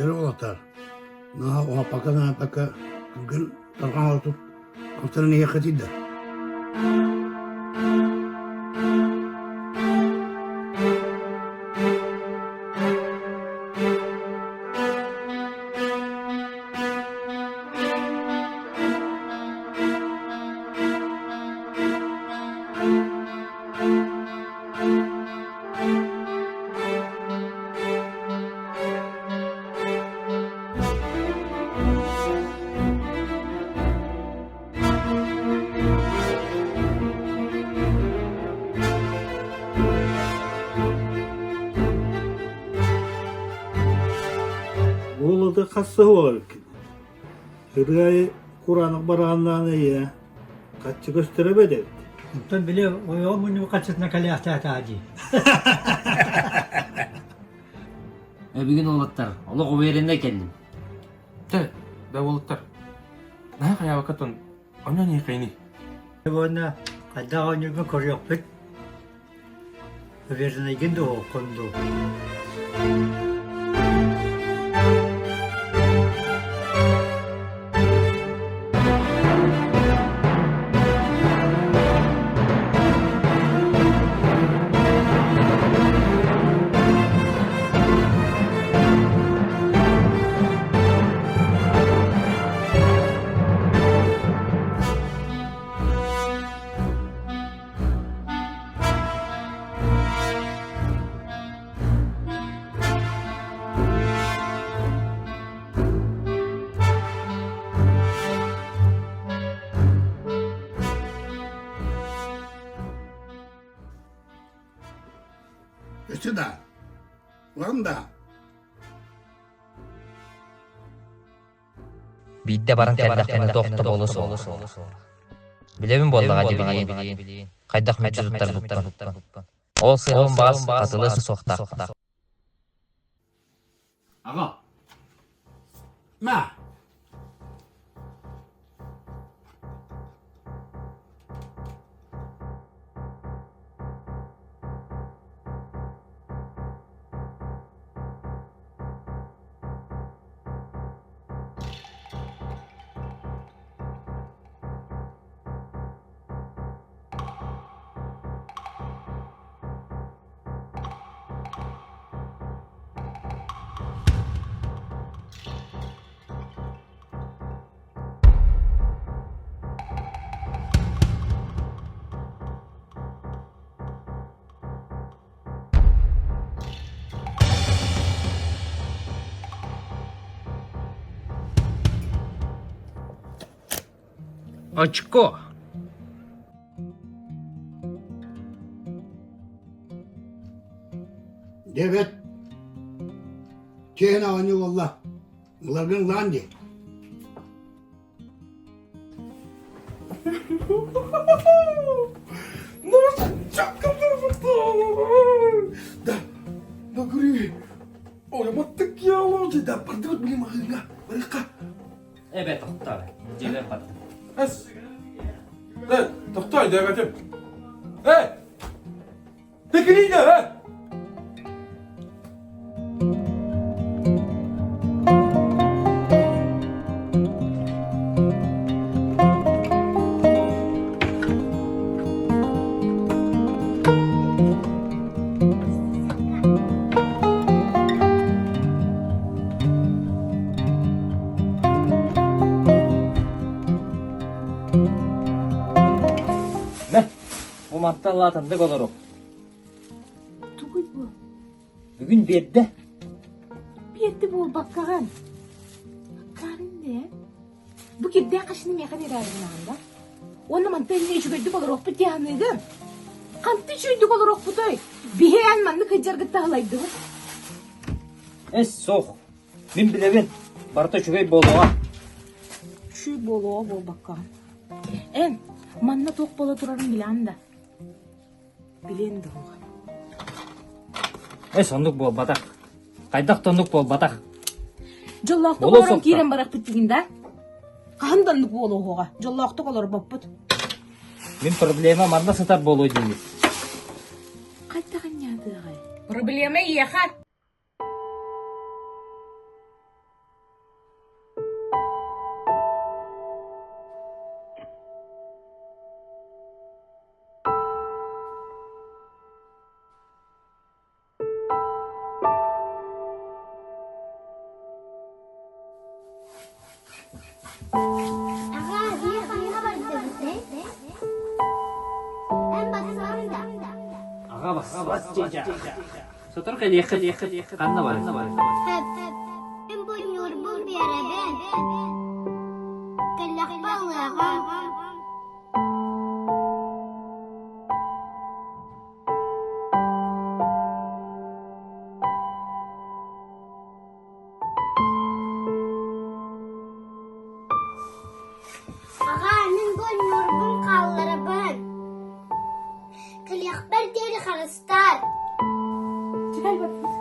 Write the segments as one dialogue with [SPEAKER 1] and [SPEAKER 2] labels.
[SPEAKER 1] Эдэр уолаттар, наһаа уһаппакка-наһаппакка түргэн тарҕаан олорбут хамсанан иһиэххитий да?
[SPEAKER 2] Уолаты хас сыл эбиккин? Ырыа кураанах барааннаан эйэ хаччы көстөрө эбит.
[SPEAKER 3] Онтон били ойоҕо мунньубут хаччытына кэлээхтээтаа дии.
[SPEAKER 4] Бүгүн уолаттар, олох увереннай кэллим.
[SPEAKER 5] Чэ, да уолаттар, наһаа хайаабаккаттан онньон иэхэйний.
[SPEAKER 3] Уонна хайдах оонньуурбун көрүөхпүт. Уверенайгын дуоһуккун дуу?
[SPEAKER 1] Өссө да, улам да.
[SPEAKER 4] Биирдэ баран кэллэхпинэ туох да буолуо суоҕа. Билэбин буоллаҕа дии билигин, хайдах мүччү туттарбыппын. Ол сыһыан баҕас хатылыа суохтаахпын.
[SPEAKER 1] Аҕа, маа
[SPEAKER 4] Очко!
[SPEAKER 1] Дебет, чээн оонньуу буолла. Ыларгын ылаан дии.
[SPEAKER 5] Да, да говори. Ой, вот такие лоди, да, бардыбыт били маҕыыҥҥа, барыахха.
[SPEAKER 4] Эбэ тохтоо, дьиэбэр бардым.
[SPEAKER 5] Эс. Э, тохтоо, диэбэтим. Э! Тэкилиинэ, э!
[SPEAKER 4] Мэ, бу мантан лаатындык олорук.
[SPEAKER 6] Тугуй бу?
[SPEAKER 4] Бүгүн биэрдэ.
[SPEAKER 6] Биэрдэ буолбаккаҕын. Аккаарын ээ. Бу кирдээх хашыны миэхэ биэрээрин да? Уонна мантан инньэ үчүгэйдик олоруохпут дии саныыгын. Ханты үчүгэйдик олоруохпутой? Биһи эн маннык сылдьаргыт таһылайдыбыт.
[SPEAKER 4] Эс, суох. Мин билэбин, барыта үчүгэй буолуоҕа.
[SPEAKER 6] Үчүгэй буолуоҕа буолбакка. Эн, манна туох буола турарын билэҕин да? Билиэн да буолуо.
[SPEAKER 4] Эс, оннук буолбатах. Хайдах да оннук буолбатах.
[SPEAKER 6] Дьоллоохтук
[SPEAKER 4] Буолуо
[SPEAKER 6] олорон
[SPEAKER 4] суохтаах.
[SPEAKER 6] киирэн барахпыт дигин да? Хаһан да оннук буолуоҕа. Дьоллоохтук олорбоппут.
[SPEAKER 4] Мин проблема манна сытар буолуо диибин.
[SPEAKER 6] Хайдах анньаатыаҕай? Проблема эйиэхэ.
[SPEAKER 7] Аҕаа, биир ханна бардыбыт Эн бассаан да?
[SPEAKER 8] Аҕа бассаан Сотору кэлиэххит, ханна барый?
[SPEAKER 7] Хөп, мин бу ньуурбун биэрэбин. Кэллэхпэ ылыаҕым. Аҕаа, мин бу ньуурбун хаалларабын. Кэлиэхпэр диэри харыстаар.
[SPEAKER 6] Чекай Кэл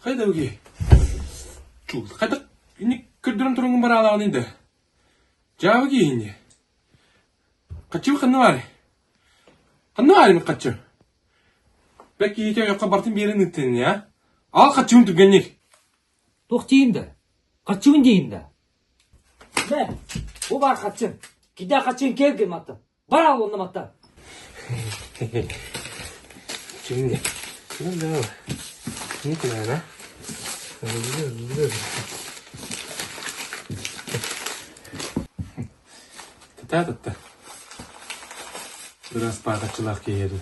[SPEAKER 5] Хайда уги? Чул, хайда инник көрдөрөн туруҥҥун бараалаҕын инде. Дьаабы киһини. Хаччы ханна баар? Ханна баар эми хаччы? Бэк киһитэ ойоххо бартын биэрэн ыыттын ини, а? Ал хаччыбын түргэнник.
[SPEAKER 8] Туох диим да? Хаччыбын диим да? Мэ, бу баар хаччын. Кида хаччын кэл гымматтан. Бар ал онно маттан.
[SPEAKER 5] Şimdi, şimdi ne var? Ne kadar ha? Тата татта. Biraz паахаччылаах киһи этэ.